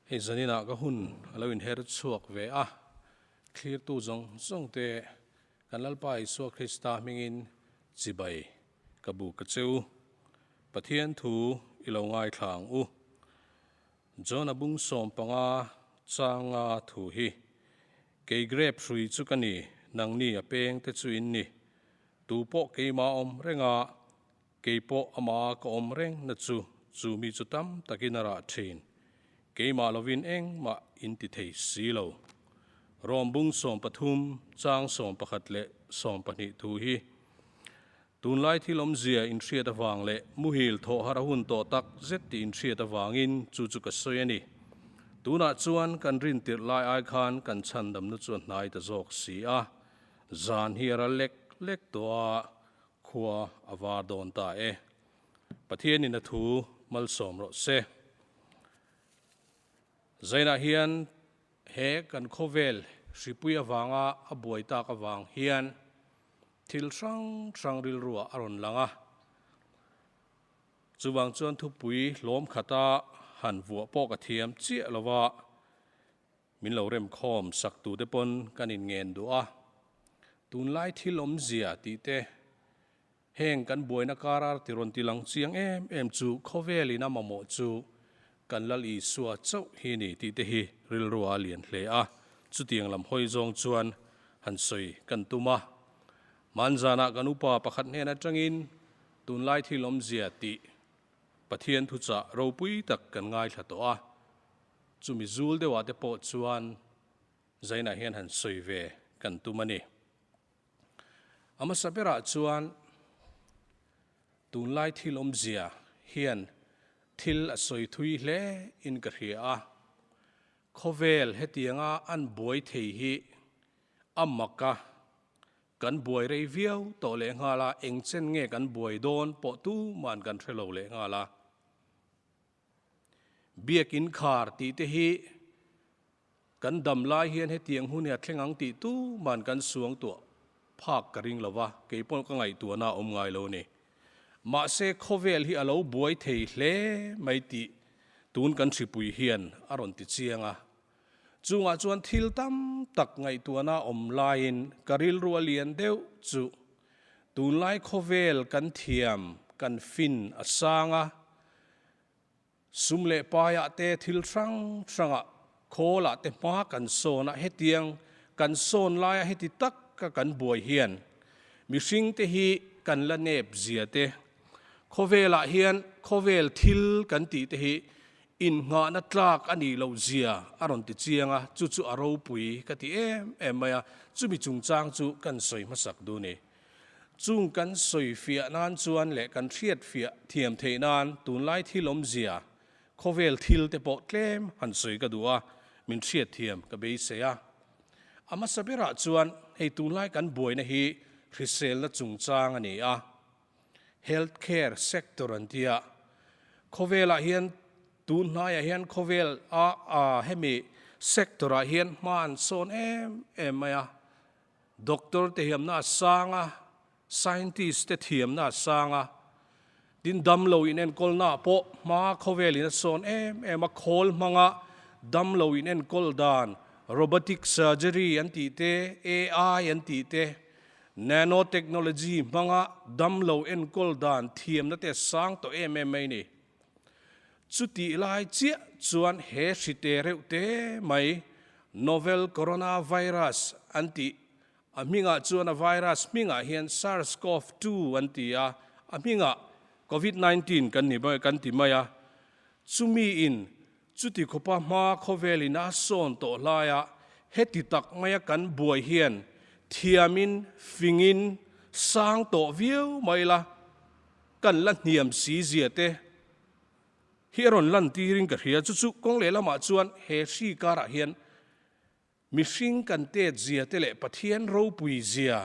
Hei zaninah ka hun a lo inher chhuak ve a, thlirtu zawng zawng te kan Lalpa Isua Krista hmingin chibai ka bu ka che u. Pathian thu i lo ngaithla ang u. Jona bung 15 changa thu hi, Kei grep hrui chu ka ni, nangni a peng te chu in ni. Tu pawh keimah awm renga Kei pawh amah ka awm reng na chu chu mi chu tam takin a rah thin. Keimah lovin engmah in ti thei si lo. Rom bung 13 chang 11 leh 12 thu hi tunlai thil awmzia inhriat avang leh muhil thawh har a hun tawh tak zet tih inhriat avangin chu chu ka sawi a ni. Tunah chuan kan rintirh lai ai khan kan chhandamna chu a hnai ta zawk si a, zan hi a ral lek lek tawh a, Khua a var dawn ta e. Pathianin a thu malsawm rawh se. Zainah hian he kan khawvel hripui avanga a buai tak avang hian thil hrang hrang rilruah a rawn lang a. Chuvang chuan thupui hlawm khata han vuah pawh ka thiam chiah lova. Min lo remkhawm sak tute pawn kan inngen duh a, tunlai thil awmzia tih te, heng kan buaina kara ti rawn ti lang chiang em em chu khawvelin a mamawh chu kan Lal Isua chauh hi ni tih te hi rilru a lian hle a, chutiang lam hawi zawng chuan han sawi kan tum a. Hmanzanah kan upa pakhat hnen atangin tunlai thil awmzia tih Pathian thuchah ropui tak kan ngaithla tawh a. Chumi zul deuhah te pawh chuan Zainah hian han sawi ve kan tum a ni. A hmasa berah chuan tunlai thil awmzia hian thil a sawi thui hle in ka hria a. Khawvel hetianga an buai thei hi a mak a, kan buai rei viau tawh lehnghal a, engchen nge kan buai dawn pawh tuman kan hre lo lehnghal a. Biakin khar tih te hi kan dam lai hian hetiang hun hi a thleng ang tih tuman kan suang tuah phak ka ring lo va, kei pawh ka ngaihtuahna a awm ngai lo a ni. Mahse khawvel hi a lo buai thei hle mai tih tun kan hripui hian a rawn ti chiang a. Chungah chuan thil tam tak ngaihtuahna a awm laiin ka rilru a lian deuh chu tunlai khawvel kan thiam, kan fin a sang a, Sum leh paiah te thil hrang hrangah khawlah te hma kan sawn a, hetiang kan sawn laia heti taka kan buai hian mihring te hi kan la nep zia te, khawvelah hian khawvel thil kan tih te hi innghahna tlak a nih loh zia a rawn ti chiang a, chu chu a ropui ka ti em em mai a, chumi chungchang chu kan sawi hmasak duh a ni. Chung kan sawi fiah nan chuan leh kan hriat fiah thiam theih nan tunlai thil awmzia, khawvel thil te pawh tlem han sawi ka duh a, min hriat thiam ka beisei a. A hmasa berah chuan hei tunlai kan buaina hi hriselna chungchang a ni a, Health care sector an ti a, khawvelah hian tun hnaiah hian khawvel a hemi sector ah hian hma an sawn em em mai a, Doctor te hiamna a sang a, scientist te thiamna a sang a, tin damlo inenkawlna ah pawh hma khawvelin a sawn em em a, khawl hmanga damlo inenkawl dan, robotic surgery an tih te, AI an tih te, nanotechnology hmanga damlo enkawl dan thiamna te a sang tawh em em mai a ni. Chutih lai chiah chuan he hrite reuh te mai Novel Coronavirus an tih, a hmingah chuan a virus hmingah hian SARS-CoV-2 an ti a, a hmingah Covid 19 kan ni kan ti mai a. Chumi in chuti khawpa hma khawvelin a sawn tawh laia heti tak maia kan buai hian thiamin fingin sang tawh viau mai la, Kan la hniam si zia te hi a rawn lan tirin ka hria. Chu chu kawng leh lamah chuan he hri karah hian mihring kan tet zia te leh Pathian ropui zia,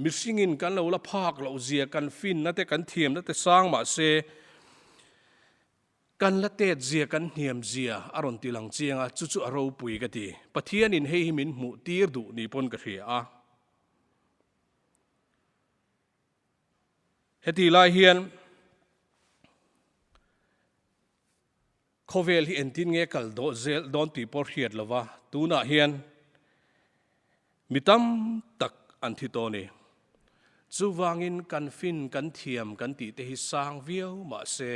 mihringin kan lo la phak loh zia, kan finna te kan thiamna te sang mah se kan la tet zia, kan hniam zia a rawn ti lang chiang a, chu chu a ropui ka ti. Pathianin hei hi min hmuh tir duh ni pawn ka hria a. Heti lai hian Khawvel hi entin nge kal dawh zel dawn tih pawh hriat lo va, tunah hian mi tam tak an thi tawh a ni. Chuvangin kan fin, kan thiam kan tih te hi sang viau mah se,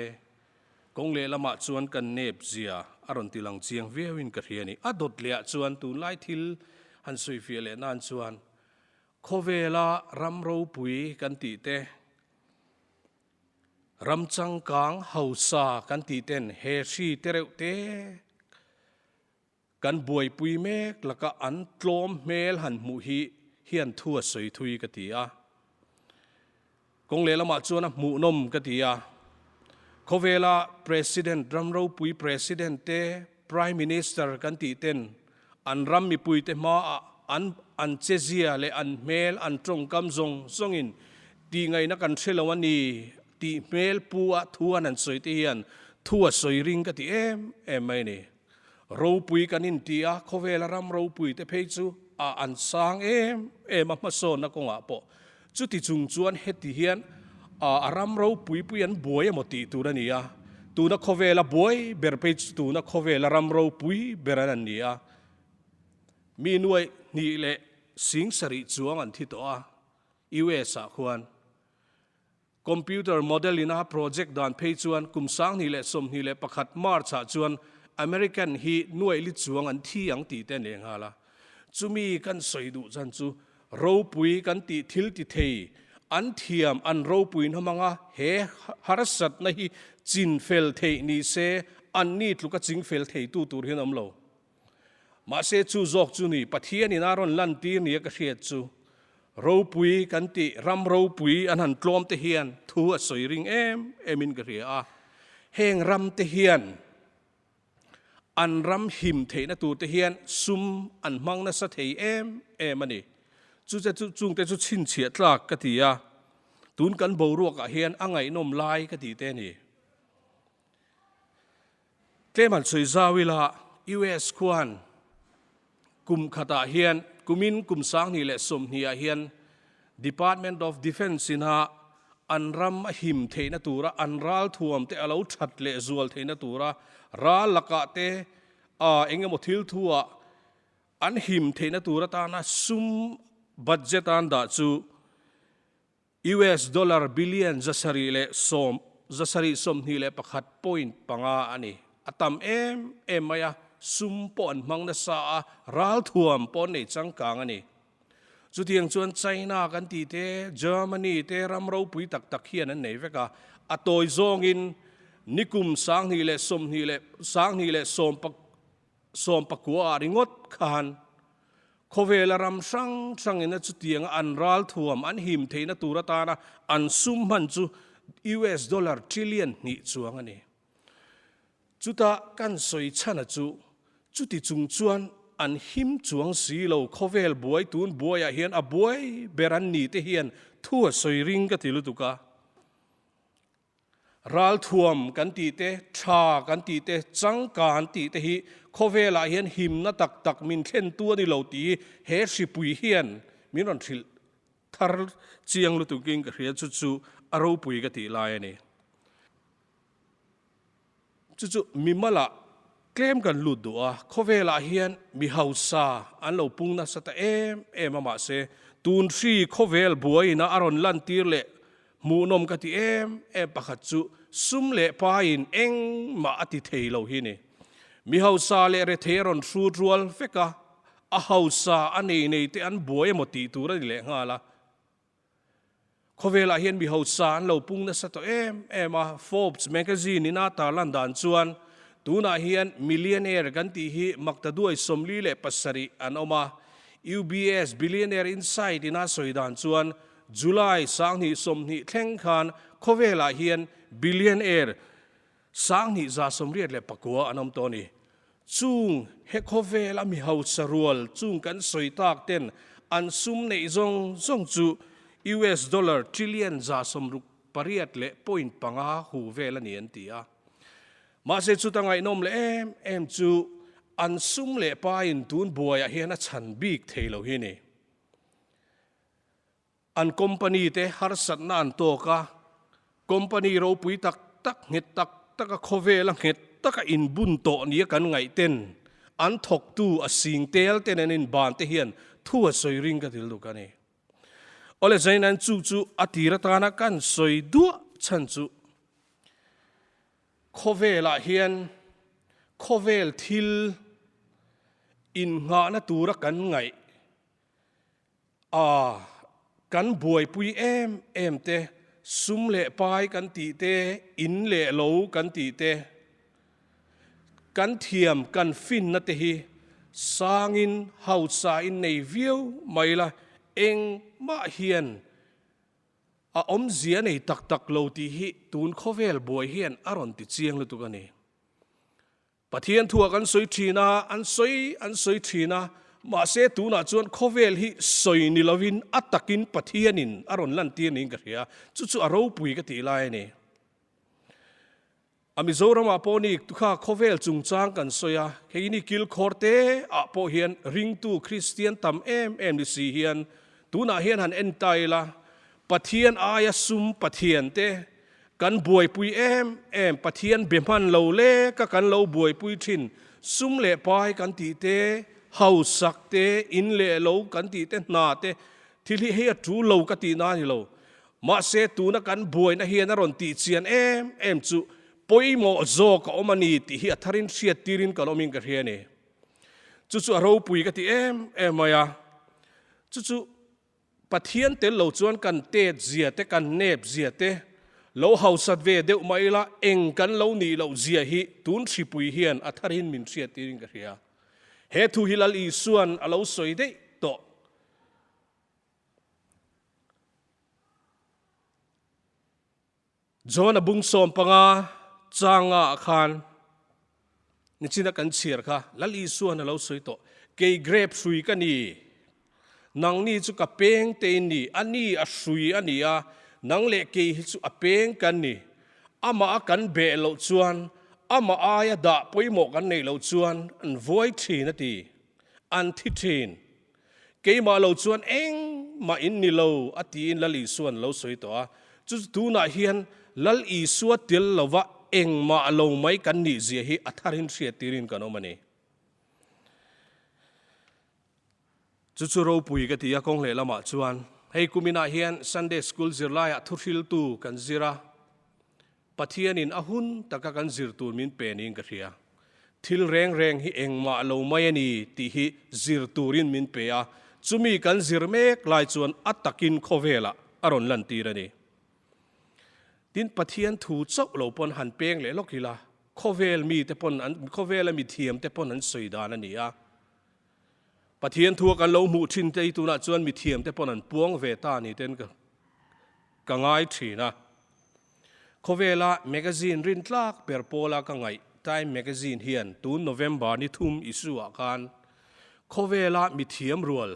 kawng lehlamah chuan kan nep zia a rawn ti lang chiang viauin ka hria a ni. A dawt lehah chuan tunlai thil han sawifiah leh nan chuan khawvela ram ropui kan tih te, Ram changkang hausa kan tih ten he hri te reuh te kan buaipui mek laka an tlawm hmel han hmuh hi hian thu a sawi thui ka ti a. Kawng lehlamah chuan a hmuhnawm ka ti a. Khawvela President, ram ropui President te, Prime Minister kan tih ten an ram mipuite hmaah an an chezia leh an hmel, an tawngkam zawng zawngin tihngaihna kan hre lo a ni tih hmel pu a thu an han sawi te hian thu a sawi ring ka ti em em mai a ni. Ropui kan inti a, khawvela ram ropui te phei chu a an sang em em a hmasawnna kawngah pawh. Chuti chung chuan heti hian a ram ropui pui an buai emaw tih tur a ni a, tuna khawvela buai ber phei chu tuna khawvela ram ropui ber an an ni a. Mi nuaih hnih leh sing sarih chuang an thi tawh a, US ah khuan. Computer model in a project dan phei chuan kum 2021 March ah chuan American hi nuaih li chuang an thi ang tih te a nei nghal a. Chumi kan sawi duh chan chu ropui kan tih thil ti thei an thiam an ropui na hmanga he harsatna hi chin fel theih ni se anni tluka ching fel theitu tur hian awm lo. Mahse chu zawk chu ni Pathian in a rawn lantir nia ka hriat chu ropui kan tih ram ropui an han tlawm te hian thu a sawi ring em em in ka hria a. Heng ram te hian an ram him theihna tur te hian sum an hmang nasa thei em em a ni. Chu che chu chungte chu chhinchhiah tlak ka ti a, tun kan boruakah hian a ngaihnawm lai ka tih te a ni. Tlem an sawi zau ila US khuan kum khatah hian kumin kum 2020 ah hian Department of Defence ina an ram a him theihna tura an ral thuam te a lo that leh zual theihna tura ral lakah te eng emaw thil thu ah an him theihna tur atana sum budget an dah chu US dollar billion 7 leh sawm, 721.5 a ni. A tam em em mai a, sum pawh an hmang nasa a, ralthuam pawh an nei changkang a ni. Chutiang chuan China kan tih te, Germany te ram ropui tak tak hian an nei vek a. A tawi zawngin nikum 2020 leh 2010 sawmpakua ah ringawt khan Khawvela ram hrang hrangin a chutianga an ralthuam an him theihna tur atana an sum hman chu US dollar trillion hnih chuang a ni. Chuta kan sawi chhana chu chuti chung chuan an him chuang si lo, khawvel buai tun buaiah hian a buai ber an ni te hian thu a sawi ring ka ti lutuk a. Ralthuam kan tih te, tha kan tih te, changkan tih te hi khawvelah hian himna tak tak min thlentu a ni lo tih hi he hripui hian min rawn hrilh thar chiang lutukin ka hria chu chu a ropui ka tih lai a ni. Chu chu mimalah tlem kan lut duh a, khawvelah hian mi hausa an lo pung nasa ta em em a mahse tun hri khawvel buaiin a rawn lantir leh hmuhnawm ka ti em em pakhat chu sum leh paiin engmah a ti thei lo hi ni. Mi hausa leh rethei a rawn hrut rual vek a, a hausa a nei nei te an buai emaw tih tur a ni lehnghal a. Khawvelah hian mi hausa an lo pung nasa tawh em em a, Forbes magazine in a tarlan dan chuan tunah hian millionaire kan tih hi maktaduai 47 an awm a, UBS Billionaire Insight in a sawi dan chuan July 2020 thleng khan khawvelah hian billionaire 2189 an awm tawh a ni. Chung he khawvela mi hausa rual chung kan sawi tak ten an sum neih zawng zawng chu US dollar trillion 68 leh point panga hu vel a ni an ti a. Mahse chuta ngaihnawm leh em em chu an sum leh pain tun buaiah hian a chhan bik thei lo hi ni. An company te harsatna an tawk a, company ropui tak tak, nghet tak taka khawvela nghet taka inbun tawh nia kan ngaih ten an thawktu a sing tel ten an inban te hian thu a sawi ring ka til duk a ni. Awle Zainain chu chu a tir atana kan sawi duah chhan chu khawvelah hian khawvel thil innghahna tura kan ngaih A, kan buaipui em em te, sum leh pai kan tih te, in leh lo kan tih te, kan thiam kan finna te hi sangin hausain nei viau mai la, engmah hian a awmzia nei tak tak lo tih hi tun khawvel buai hian a rawn ti chiang lutuk a ni. Pathian thuah kan sawi thin a, an sawi an sawi thin a, mahse tunah chuan khawvel hi sawi ni lovin a takin Pathianin a rawn lantir niin ka hria, chu chu a ropui ka tih lai a ni. A Mizoramah pawh ni kha khawvel chungchang kan sawi a, keini kilkhawr te ah pawh hian ringtu Kristian tam em em ni si hian tunah hian han en ta ila, Pathian aia sum Pathian te Kan buaipui em em, Pathian be hman lo lek a kan lo buaipui thin, sum leh pai kan tih te, hausak te, in leh lo kan tih te, hna te, thil hi hei a tul lo ka tih na a ni lo. Mahse tuna kan buaina hian a rawn tih chian em em chu pawimawh zawk a awm a ni tih hi a tharin hriat tirin kan awmin ka hria a ni. Chu chu a ropui ka ti em em mai a, chu chu Pathian tel lo chuan kan tet zia te, kan nep zia te, lo hausat ve deuh mah ila eng kan lo nih loh zia hi tun hripui hian a tharin min hriat tirin ka hria. He thu hi Lal Isua'n a lo sawi daih tawh. John a bung 15 changa ah khan nichina kan chhiar kha Lal Isua'n a lo sawi tawh, Kei grape hrui ka ni, nangni chu ka peng te in ni, a ni a hrui a ni a, nang leh kei hi chu a peng kan ni, amah a kan beh loh chuan, amah aia dah pawimawh kan neih loh chuan an vuai thin a ti, an thi thin. Keimah lo chuan engmah in ni lo a tiin Lal Isua'n lo sawi tawh a. Chu chu tunah hian Lal Isua tel lova engmah lo mai kan nih zia hi a tharin hriat tirin kan awm a ni. Chu chu ropui ka ti a, kawng lehlamah chuan hei kuminah hian Sunday School zirlaiah thuhriltu kan zir a. Pathianin a hun taka kan zir tur min pe niin ka hria. Thil reng reng hi engmah lo mai a ni tih hi zir turin min pe a, chumi kan zir mek lai chuan a takin khawvelah a rawn lantir a ni. Tin, Pathian thu chauh lo pawn han peng leh lawk ila, khawvel mite pawn an, khawvela mithiamte pawn an sawi dan a ni a. Pathian thua kan lo hmuh thin te hi tunah chuan mithiamte pawn an puang ve ta ni ten ka ka ngai thin a. Khawvela magazine rintlak ber pawla ka ngaih Time Magazine hian tun November ni thum issue ah khan khawvela mithiam rual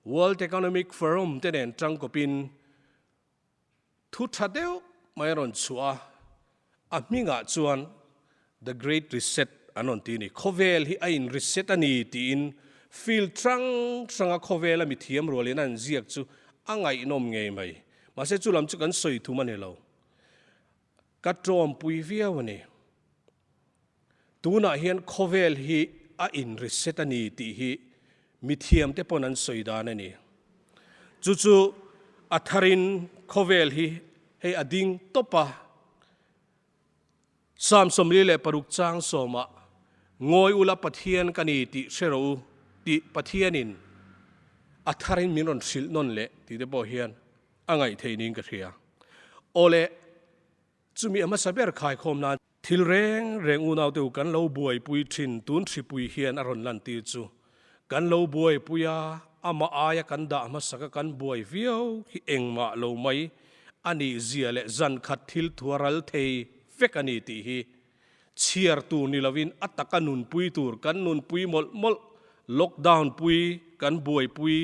World Economic Forum te nen tangkawpin Thu tha deuh mai a rawn chhuah a, a hmingah chuan The Great Reset an rawn ti a ni. Khawvel hi a in reset a ni tiin field hrang hranga khawvela mithiam rualin a inziak chu a ngaihnawm ngei mai. Mahse chu lam chu kan sawi thum a ni lo. Ka tawmpui viau a ni. Tunah hian khawvel hi a in reset a ni tih hi mithiamte pawn an sawi dan a ni. Chu chu a tharin khawvel hi hei a ding tawp a, Psalm 46 chang sawmah, Ngawi ula Pathian ka ni tih hre rawh u tih Pathianin a tharin min rawn hrilh nawn leh tih te pawh hian a ngaih theih niin ka hria. Awle, chumi a hmasa ber khaikhawm nan. Thil reng reng unaute u kan lo buaipui thin tun hripui hian a rawn lantir chu kan lo buaipui a, amah aia kan dah hmasak a kan buai viau hi engmah lo mai a nih zia leh zan khat thil thua ral thei vek a ni tih hi chhiar tur ni lovin a taka nunpui tur kan nunpui mawlh mawlh lockdown pui kan buaipui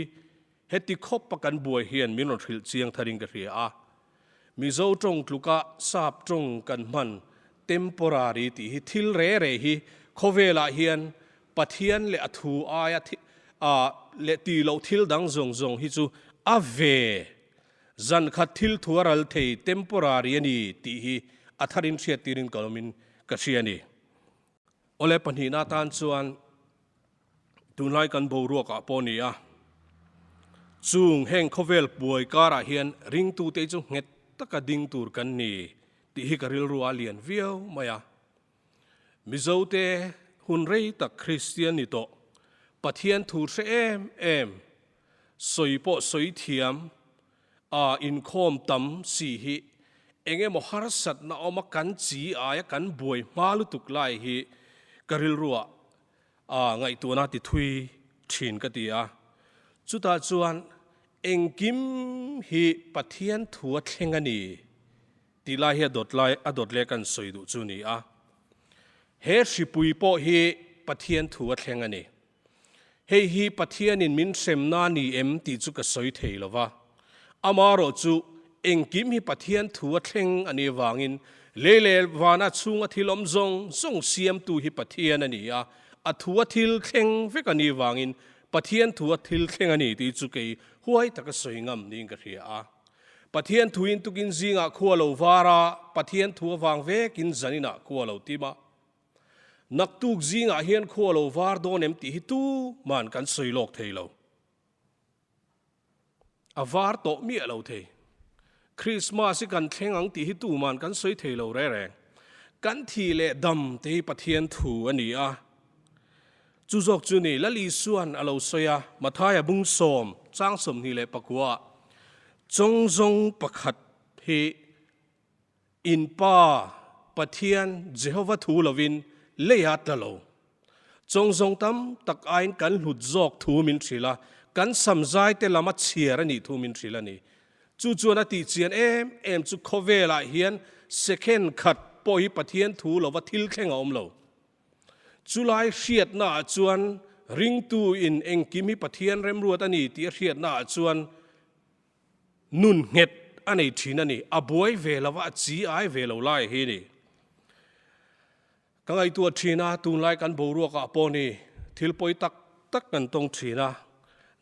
Heti khawpa kan buai hian min rawn hrilh chiang tharin ka hria a. Mizo tawng tluka sap tawng kan hman temporary tih hi thil re re hi khawvelah hian Pathian leh a thu aia leh tih loh thil dang zawng zawng hi chu a ve zan khat thil thu a ral thei temporary a ni tih hi a tharin hriattirin ka awmin ka hria a ni. Awle pahnihna atan chuan tunlai kan boruakah pawh ni a, chung heng khawvel buai karah hian ringtute chu nghet taka ding tur kan ni tih hi ka rilru a lian viau mai a. Mizote hun rei tak Kristian ni tawh, Pathian thu hre em em, sawi pawh sawi thiam, a inkhawm tam si hi eng emaw harsatna awma kan chi aia kan buai hma lutuk lai hi ka rilruah a ngaihtuahna ti thui thin ka ti a. Chutah chuan engkim hi Pathian thu a thleng a ni tih lai hi a dawt lai a dawt leh kan sawi duh chu a ni a. He hripui pawh hi Pathian thu a thleng a ni. Hei hi Pathianin min hremna a ni em tih chu ka sawi thei lo va. Amaherawh chu engkim hi Pathian thu a thleng a nih avangin lei leh vana chhunga thil awm zawng zawng siamtu hi Pathian a ni a, a thu a thil thleng vek a nih avangin Pathian thu a thil thleng a ni tih chu kei huai taka sawi ngam niin ka hria a. Pathian thuin tukin zingah khua lo var a, Pathian thu avang vekin zaninah khua lo tim a. Naktuk zingah hian khua lo var dawn em tih hi tu man kan sawi lawk thei lo. A var tawh miah lo thei. Krismas hi kan thleng ang tih hi tu man kan sawi thei lo reng reng. Kan thih leh dam te hi Pathian thu a ni a. Chu zawk chu ni Lal Isuan a lo sawi a, Mathaia bung sawm, chang 29 ah, Chawngzawng pakhat hi In Pa, Pathian, Jehova thu lovin lei a tla lo. Chawngzawng tam tak aiin kan hlut zawk thu min hrilh a, kan samzai te lam a chhiar a nih thu min hrilh a ni. Chu chuan a tih chian em em chu khawvelah hian second khat pawh hi Pathian thu lova thil thleng a awm lo. Chulai hriatnaah chuan ringtu in engkim hi Pathian remruat a ni tih a hriatnaah chuan Nun nghet a nei thin a ni. A buai ve lo va, a chi ai ve lo lai hi a ni. Ka ngaihtuah thin a, tunlai kan boruakah pawh ni thil pawi tak tak kan tawng thin a.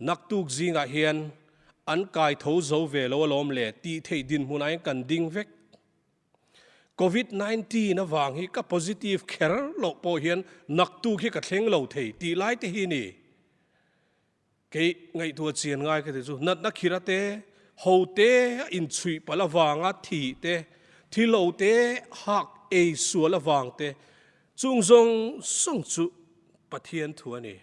Naktuk zingah hian an kai tho zo ve lo alawm le tih theih dinhmunah hian kan ding vek. Covid 19 avang hi ka positive kher loh pawh hian naktuk hi ka thleng lo thei tih lai te hi a ni. Kei ngaihtuah chian ngai ka ti chu natna khira te, ho te a inchhuih palh avanga thih te, thi lo te hak ei sual avang te, chung zawng zawng chu Pathian thu a ni.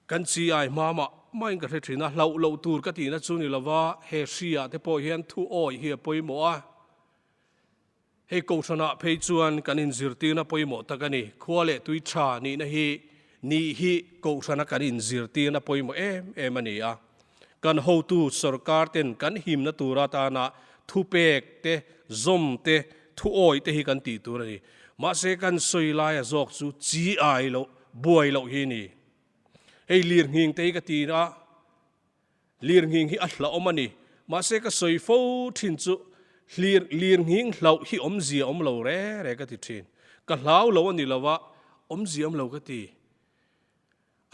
Kan chi ai hma mah mahin ka hre thin a, hlauh loh tur ka tihna chu ni lova he hri ah te pawh hian thu awih hi a pawimawh a. Hei Kohhranah phei chuan kan inzirtirna pawimawh tak a ni. Khua leh tui tha nihna hi nih hi Kohhrana kan inzirtirna pawimawh em em a ni a. Kan hotu sorkar ten kan himna tur atana thupek te, zawm te, thuawih te hi kan tih tur a ni. Mahse kan sawi laia zawk chu chi ai loh, buai loh hi a ni. Hei lirnghing te hi ka ti a. Lirnghing hi a hlauhawm a ni. Mahse ka sawi fo thin chu hlir lirnghing hlauh hi awmzia awm lo re re ka ti thin. Ka hlau lo a ni lo a, awmzia awm lo ka ti.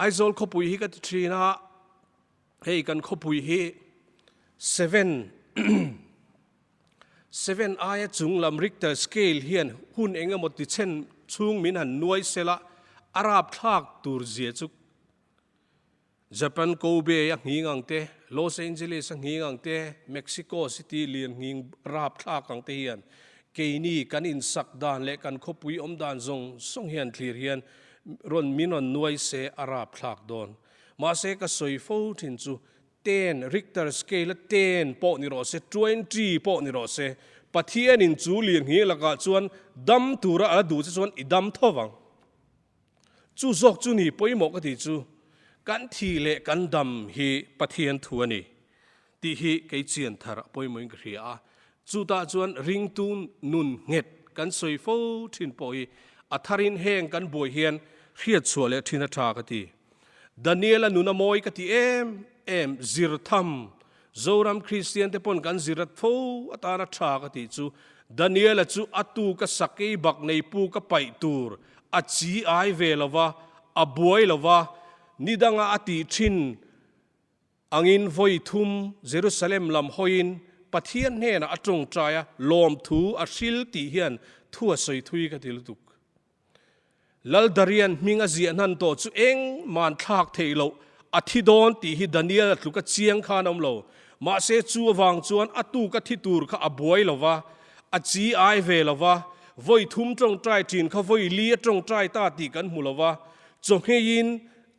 Aizawl khawpui hi ka ti thin a, hei kan khawpui hi seven seven aia chung lam Richter scale hian hun eng emaw ti chhen chhung min han nuai sela a rapthlak tur zia chu Japan Kobe a nghing ang te, Los Angeles a nghing ang te, Mexico City lian nghing rapthlak ang te hian keini kan insak dan leh kan khawpui awm dan zawng zawng hian thlir hian rawn min rawn nuai se a rapthlak dawn. Mahse ka sawi fo thin chu ten, Richter scale a ten pawh ni rawh se, 20 pawh ni rawh se, Pathianin chu lirnghing lakah chuan dam tura a la duh che chuan i dam tho vang. Chu zawk chu ni pawimawh ka tih chu kan thih leh kan dam hi Pathian thu a ni tih hi kei chian thar a pawimawhin ka hria a. Chutah chuan ringtu nun nghet kan sawi fo thin pawh hi a tharin heng kan buai hian hriatchhuah leh thin a tha ka ti. Daniel-a nun a mawi ka ti em em, zir tham Zoram Kristian te pawn kan zir at fo atana tha ka tih chu Daniela chu a tu ka sakei bak nei pu ka paih tur a chi ai ve lo va, a buai lo va, ni danga a tih thin angin vawi thum Jerusalem lam hawiin Pathian hnenah a tawngtai a, lawmthu a hril tih hian. Thu a sawi thui ka ti lutuk. Lal Darian hming a ziah hnan tawh chu engmah thlak theih loh a thi dawn tih hi Daniel a tluk a chiang khan a awm lo. Mahse chu avang chuan a tuk a thi tur kha a buai lo va, a chi ai ve lo va, vawi thum tawngtai thin kha vawi li a tawngtai ta tih kan hmu lo va, chawhngeiin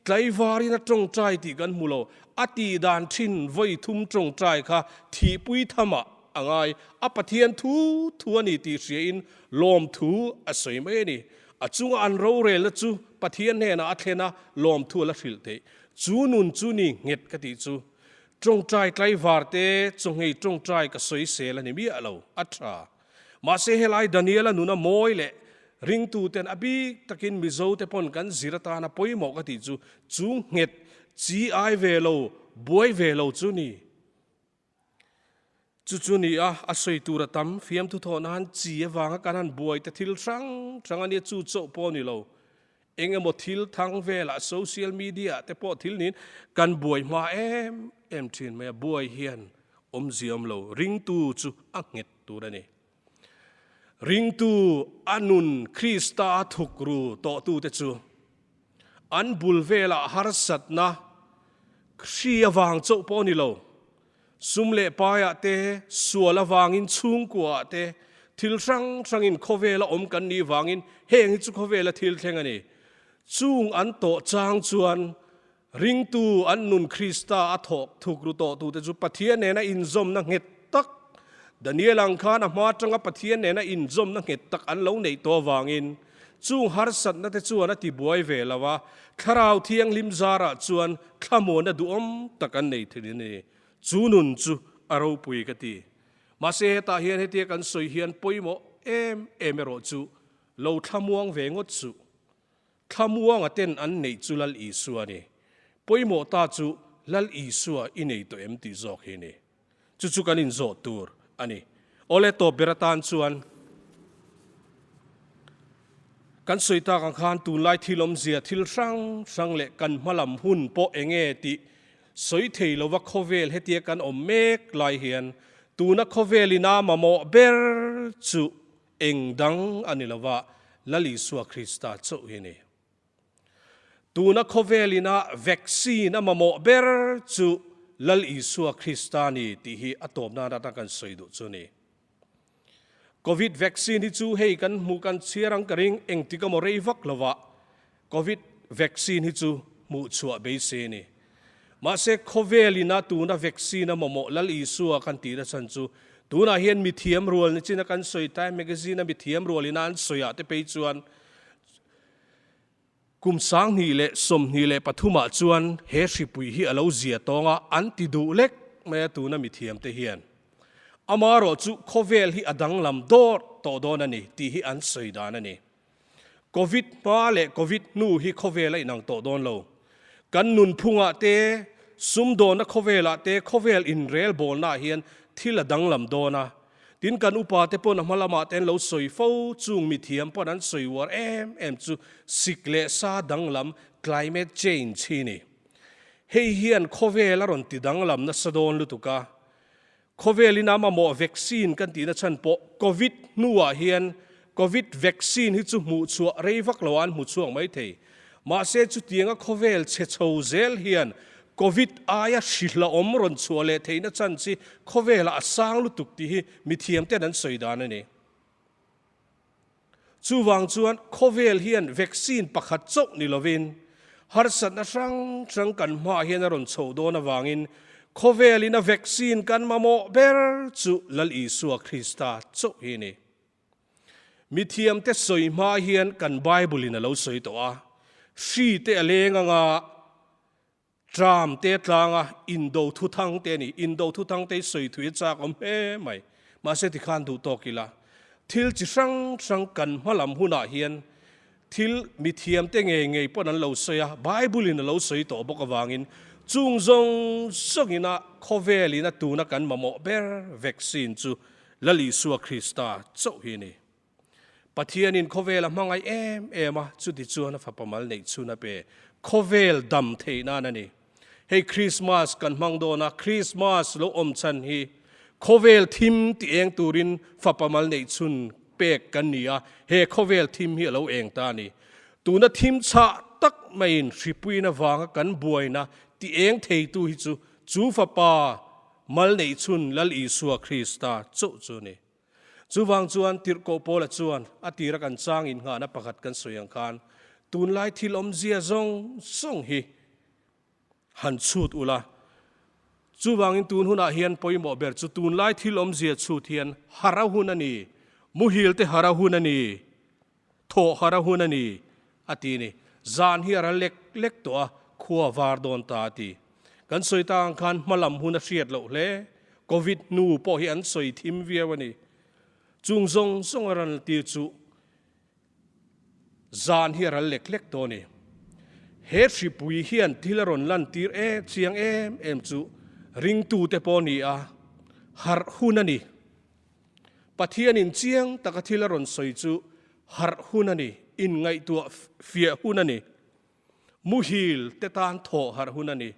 tlaivarin a tawngtai tih kan hmu lo. A tih dan thin vawi thum tawngtai kha thihpui thamah a ngai. A Pathian thu thu a ni tih hriain lawmthu a sawi mai a ni. A chunga an rorelna chu Pathian hnenah a thlen a, lawmthu a la hrilh theih. Chu nun chu ni nghet ka tih chu. Tawngtai tlaivar te chawngei tawngtai ka sawisel a ni miah lo, a tha. Mahse helai Daniela nuna mawi leh ringtuten a bik takin Mizo te pawn kan zir atana pawimawh ka tih chu, chu nghet chi ai ve lo, buai ve lo chu ni. Chu chu ni a, a sawi tur a tam, fiamthu thawh nan chi avanga kan han buai te thil hrang hrang a nia, chu chauh pawh a ni lo. Eng emaw thil thang velah social media ah te pawh thil niin kan buai hma em em thin mai a, buai hian awmzia awm lo, ringtu chu a nghet tur a ni. Ringtu a nun Krista a thukru tawhtute chu an bul velah harsatna hri avang chauh pawh a ni lo, Sum leh paiah te, sual avangin chhungkuaah te, thil hrang hrangin khawvela awm kan nih vangin heng hi chu khawvela thil thleng a ni. Chung an tawh chang chuan ringtu an nun Krista a thawk thuk ru tawhtute chu Pathian nena inzawmna nghet tak, Daniel ang khan a hma atanga Pathian nena inzawmna nghet tak an lo neih tawh avangin chung harsatna te chuan a tibuai ve lo a, Thlarau Thianghlim zarah chuan thlamuanna duhawm tak an nei thin a ni. Chu nun chu a ropui ka ti. Mahse hetah hian hetia kan sawi hian pawimawh em em erawh chu lo thlamuang ve ngawt suh. Thlamuanga ten an neih chu Lal Isua a ni. Pawimawh ta chu Lal Isua i nei tawh em tih zawk hi a ni. Chu chu kan inzawh tur a ni. Awle tawp ber atan chuan kan sawi tak ang khan tunlai thil awmzia thil hrang hrang leh kan hmalam hun pawh eng nge tih sawi thei lova khawvel hetia kan awm mek lai hian tuna khawvel ina mamawh ber chu eng dang a ni lova Lal Isua Krista chauh hi a ni. Tuna khawvel ina vaccine a mamawh ber chu Lal Isua Krista a ni tih hi a tawp nan atan kan sawi duh chu a ni. Covid vaccine hi chu hei kan hmuh kan chhiar ang ka ring engtik emaw rei vak lovah Covid vaccine hi chu hmuh chhuah beisei a ni. Mahse khawvel ina tuna vaccine a mamawh Lal Isua kan tihna chhan chu tunah hian mithiam rual ni chin a kan sawi Time magazine a mithiam rual ina an sawi ah te phei chuan Kum 2023 ah chuan he hripui hi a lo zia tawng a, an ti duh lek mai a tuna mithiamte hian. Amaherawh chu khawvel hi a danglam dawr tawh dawn a ni tih hi an sawi dan a ni. Covid hma leh Covid hnu hi khawvel a inang tawh dawn lo. Kan nunphungah te, sumdawnna khawvelah te, khawvel inrelbawlnaah hian thil a danglam dawn a, Tin, kan upa te pawn a hma lamah te an lo sawi fo, chung mithiam pawn an sawi uar em em chu sik leh sa danglam, climate change, hi ni. Hei hian khawvel a rawn ti danglam nasa dawn lutuk a, khawvelin a mamawh vaccine kan tihna chhan pawh Covid hnuah hian Covid vaccine hi chu hmuh chhuah rei vak lo a an hmu chhuak mai thei. Mahse chutianga khawvel chhe chho zel hian Covid aia hrihlawm rawn chhuah leh theihna chance hi khawvelah a sang lutuk tih hi mithiam ten an sawi dan a ni. Chuvang chuan khawvel hian vaccine pakhat chauh ni lovin harsatna hrang hrang kan hmaah hian a rawn chhoh dawn avangin khawvelin a vaccine kan mamawh ber chu Lal Isua Krista chauh hi a ni. Mithiamte sawi hma hian kan Bible-in a lo sawi tawh a, hri te a leng anga tram te tlanga indo thuthang te a ni. Indo thuthang te hi sawi thui a chak awm hle mai. Mahse tikhan duh tawk ila, thil chi hrang hrang kan hma lam hunah hian thil mithiamte ngei ngei pawn an lo sawi a, Bible-in a lo sawi tawh bawk avangin chung zawng zawngina khawvelin a tuna kan mamawh ber vaccine chu Lal Isua Krista chauh hi a ni. Pathianin khawvel a hmangaih em em a, chuti chuan a fapa mal neih chhun a pe. Khawvel dam theih nan a ni. Hei Krismas kan hmang dawn a, Krismas lo awm chhan hi khawvel thim ti eng turin fapa mal neih chhun. pek kan ni a, he khawvel thim hi a lo eng ta a ni. Tuna thim chhah tak maiin hripuiin avanga kan buaina ti eng theitu hi chu chu Fapa mal neih chhun Lal Isua Krista chauh chu a ni. Chuvang chuan Tirhkoh Paula chuan a tira kan chang innghahna pakhat kan sawi ang khan tunlai thil awmzia zawng zawng hi han chhut ula. Chuvangin tun hunah hian pawimawh ber chu tunlai thil awmzia chhut hian harh a hun a ni, muhil te harh a hun a ni, thawh harh a hun a ni, a ti a ni. Zan hi a ral lek lek tawh a, khua a var dawn ta a ti. Kan sawi tak ang khan hma lam hun a hriat loh hle. Covid hnu pawh hi an sawi thim viau a ni. Chung zawng zawng a ran tir chu Zan hi a ral lek lek tawh a ni. He hripui hian thil a rawn lantir em chiang em em chu ringtute pawh ni a, harh hun a ni. Pathianin chiang taka thil a rawn sawi chu harh hun a ni, inngaihtuah fiah hun a ni. Muhil te tan thawh harh hun a ni.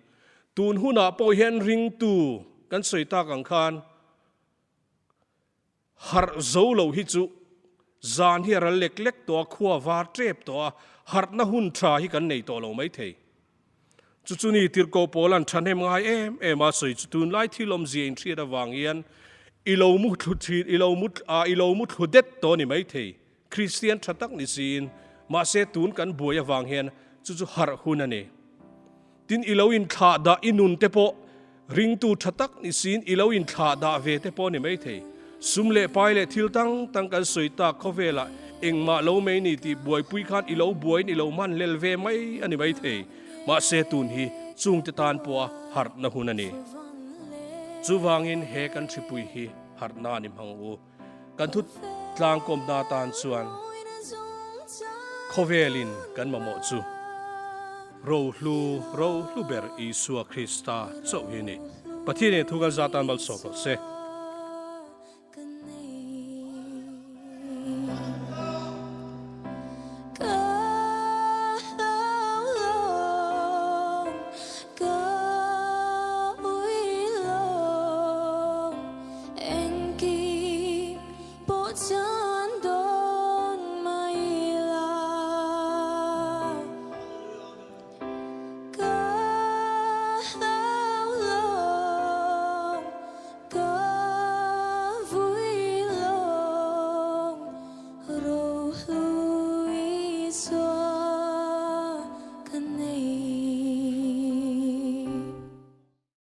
Tun hunah pawh hian ringtu kan sawi tak ang khan, Harh zo lo hi chu zan hi a ral lek lek tawh a, khua a var tep tawh a, harhna hun tha hi kan nei tawh lo maithei. Chu chu ni Tirhkoh Paula'n thahnem ngai em em a sawi chu tunlai thil awmzia inhriat avang hian i lo mu thlu thin, i lo mu a, i lo mu thlu det tawh a ni maithei. Kristian tha tak ni siin, mahse tun kan buai avang hian chu chu harh hun a ni. Tin, i lo inthlah dah i nun te pawh ringtu tha tak ni siin i lo inthlah dah ve te pawh a ni maithei. Sum leh pai leh thil tang tang kan sawi tak khawvelah engmah lo mai ni tih buaipui khan i lo buaiin i lo hman hlel ve mai a ni maithei. Mahse tun hi chungte tan pawha harhna hun a ni. Chuvangin he kan hripui hi harhna a ni hmang u. Kan thu tlangkawmna atan chuan khawvelin kan mamawh chu rohlu rohlu ber Isua Krista chauh hi a ni. Pathianin thu kan zah tan malsawm rawh se.